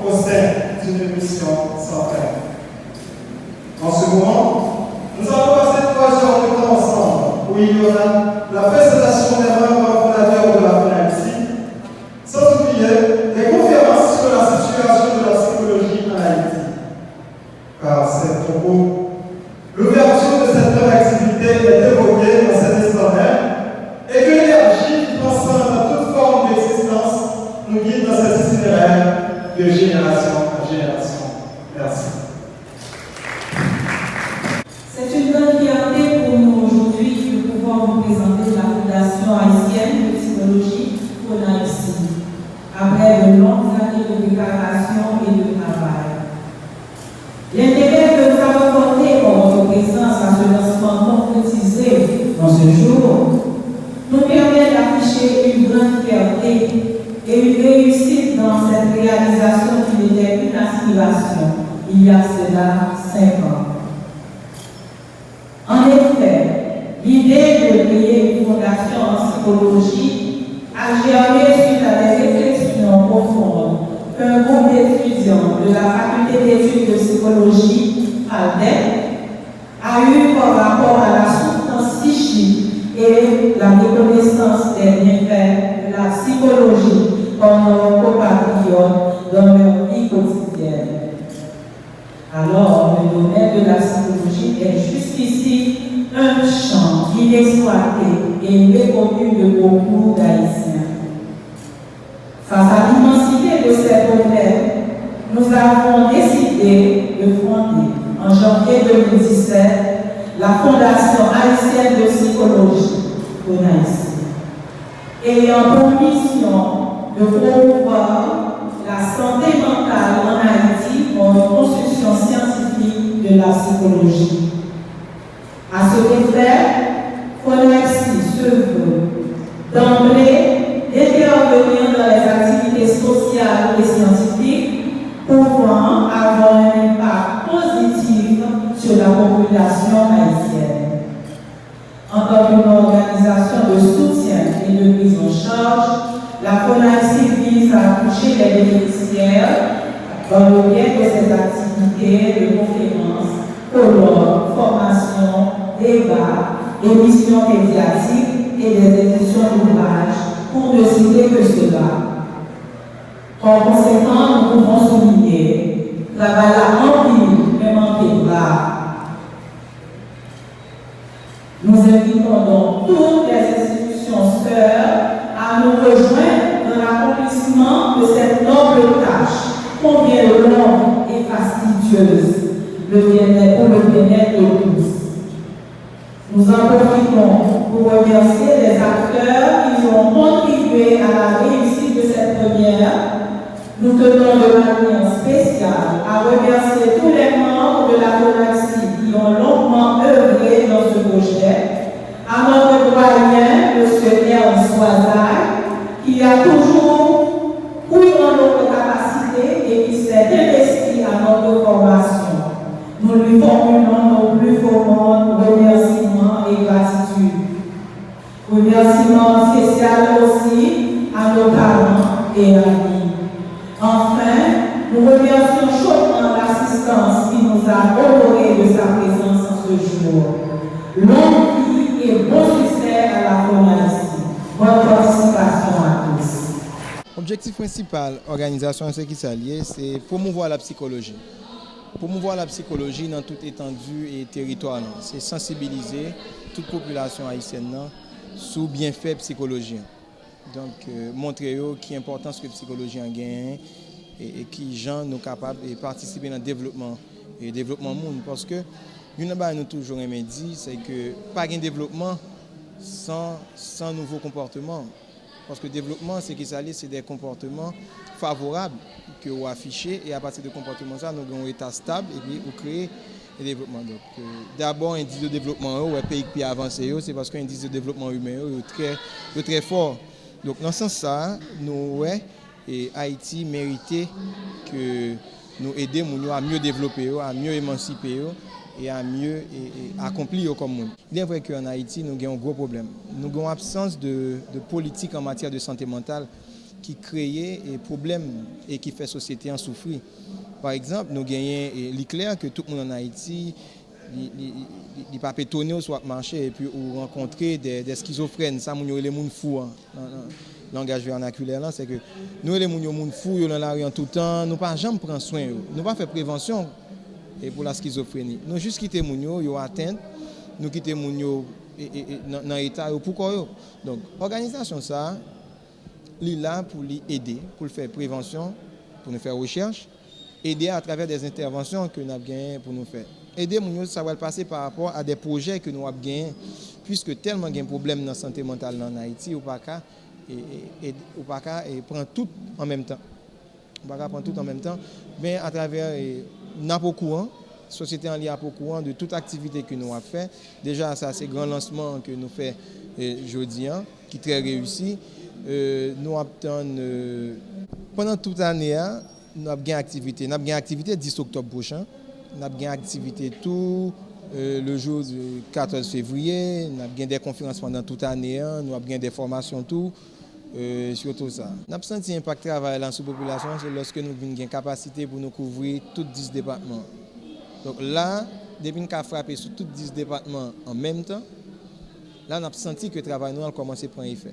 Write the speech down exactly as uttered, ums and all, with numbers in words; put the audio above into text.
au sein d'une mission sans fin. En ce moment, nous allons passer trois heures de temps ensemble où il y aura la présentation des membres fondateurs de la FONAIPSI, sans oublier les conférences sur la situation de la psychologie en Haïti. Par ces propos, l'ouverture de cette heure d'activité est évoquée en cet instant même et que l'énergie qui transcende toute forme d'existence nous guide dans cet itinéraire de génération en génération. Merci. C'est une grande fierté pour nous aujourd'hui de pouvoir vous présenter la Fondation haïtienne de psychologie, FONAIPSI, après de longues années de préparation et de travail. L'intérêt que nous avons porté pour votre présence à ce lancement concrétisé en ce jour nous permet d'afficher une grande fierté et une réussite dans cette réalisation qui n'était qu'une aspiration il y a cela cinq ans. En effet, l'idée de créer une fondation en psychologie a germé suite à des réflexions profondes qu'un groupe d'étudiants de la faculté d'études de psychologie, FALDEP, a eu par rapport à la souffrance psychique et la méconnaissance des bienfaits de la psychologie par nos compatriotes dans leur vie quotidienne. Alors, le domaine de la psychologie est jusqu'ici un champ inexploité et méconnu de beaucoup d'Haïtiens. Face à l'immensité de ces problèmes, nous avons décidé de fonder, en janvier deux mille dix-sept, la Fondation haïtienne de psychologie, FONAIPSI, ayant pour mission de promouvoir la santé mentale en Haïti par une construction scientifique de la psychologie. À cet effet, FONAIPSI se veut d'emblée d'intervenir dans les activités sociales et scientifiques pouvant avoir un impact positif sur la population haïtienne. En tant qu'une organisation de soutien et de prise en charge, la FONAIPSI vise à toucher les bénéficiaires par le biais de ses activités de conférences, colloques, formations, débats, émissions médiatiques et des éditions d'ouvrages, pour ne citer que cela. Par conséquent, nous pouvons souligner, travay la anpil, men manke pa. Nous invitons donc toutes les institutions sœurs à nous rejoindre dans l'accomplissement de cette noble tâche, combien longue et fastidieuse, le bien-être, pour le bien-être de tous. Nous en profitons pour remercier les acteurs qui ont contribué à la réussite de cette première. Nous tenons de manière spéciale à remercier tous les membres de la FONAIPSI qui ont longuement œuvré dans ce projet, à notre doyen, monsieur Ernst Soisaye, qui a toujours cru en notre capacité et qui s'est investi à notre formation. Nous lui formulons nos plus profonds remerciements et gratitude. Remerciements spéciaux aussi à nos parents et amis. Enfin, nous remercions chaudement l'assistance qui nous a honorés de sa présence en ce jour. Longue vie et bon succès à la FONAIPSI. Bonne participation à tous. Objektif prensipal òganizasyon an, se ki sa l ye? Se pwomouvwa lapsikoloji. Pwomouvwa lapsikoloji nan tout etandi e teritwa nou. Se sansibilize tout popilasyon ayisyèn nan sou byenfè psikoloji an. Donk, euh, montre yo ki enpòtans ke psikoloji an genyen e, e ki jan nou kapab e patisipe nan devlopman e devlopman moun. Paske youn nan bagay nou toujou renmen di, se ke pa gen devlopman san, san nouvo konpòteman. Paske devlopman, se ki sa l ye, se de konpòteman favorab ke w afiche, e apati de konpòteman sa, nou gen yon eta stab, epi ou kreye devlopman. Donk, euh, dabò, endis de devlopman yo, ou wè peyi ki pi avanse yo, se paske endis de devlopman imen yo, yo trè, yo trè fò. Donk, nan sans sa, nou wè, e Ayiti merite ke nou ede moun yo a mye devlope yo, a mye emansipe yo, e a mye, e, e akonpli yo kòm moun. Il est vrai ke an Ayiti, nou gen yon gwo pwoblèm. Nou gen yon absans de, de politik an matyè de sante mantal ki kreye e pwoblèm e ki fè sosyete an soufri. Pa egzanp, nou genyen, e li klè ke tout moun ann Ayiti, li, li, li, li p ap etone w si w ap mache epi ou rankontre de, de skizofrèn, sa moun yo rele moun fou an, nan, nan langaj vènakilè lan, se ke nou rele moun yo moun fou, yo nan lari an toutan, nou pa janm pran swen yo, nou pa fè prevansyon e pou la skizofreni. Nou jis kite moun yo, yo atent, nou kite moun yo e, e, e, nan, nan eta yo pou kò yo. Donk, òganizasyon sa a, li la pou li ede, pou l fè prevansyon, pou nou fè rechèch, ede atravè de entèvansyon ke n ap genyen pou nou fè. Ede moun yo, sa pral pase pa rapò a de pwojè ke nou ap genyen, piske tèlman gen pwoblèm nan sante mantal nan Ayiti, ou pa ka, e, e, e, ou pa ka e, pran tout an menm tan. Ou pa ka pran tout an menm tan, men atravè, e, n ap okouran, sosyete an li ap okouran de tout aktivite ke nou ap fè. Deja, sa se gran lansman ke nou fè, e, jodi an, ki trè reyisi. E, nou ap tann, e, pandan tout ane a, n ap gen aktivite. N ap gen aktivite dis oktòb pwochen. N ap gen aktivite tou, e, le jou de katòz fevriye. N ap gen de konferans pandan tout ane an. Nou ap gen de fòmasyon tou, e, sitou sa. N ap santi enpak travay la sou popilasyon an, se lòske nou vin gen kapasite pou nou kouvri tout dis depatman. Donk la, depi n ka frape sou tout dis depatman an menm tan, la n ap santi ke travay nou an kòmanse pran efè.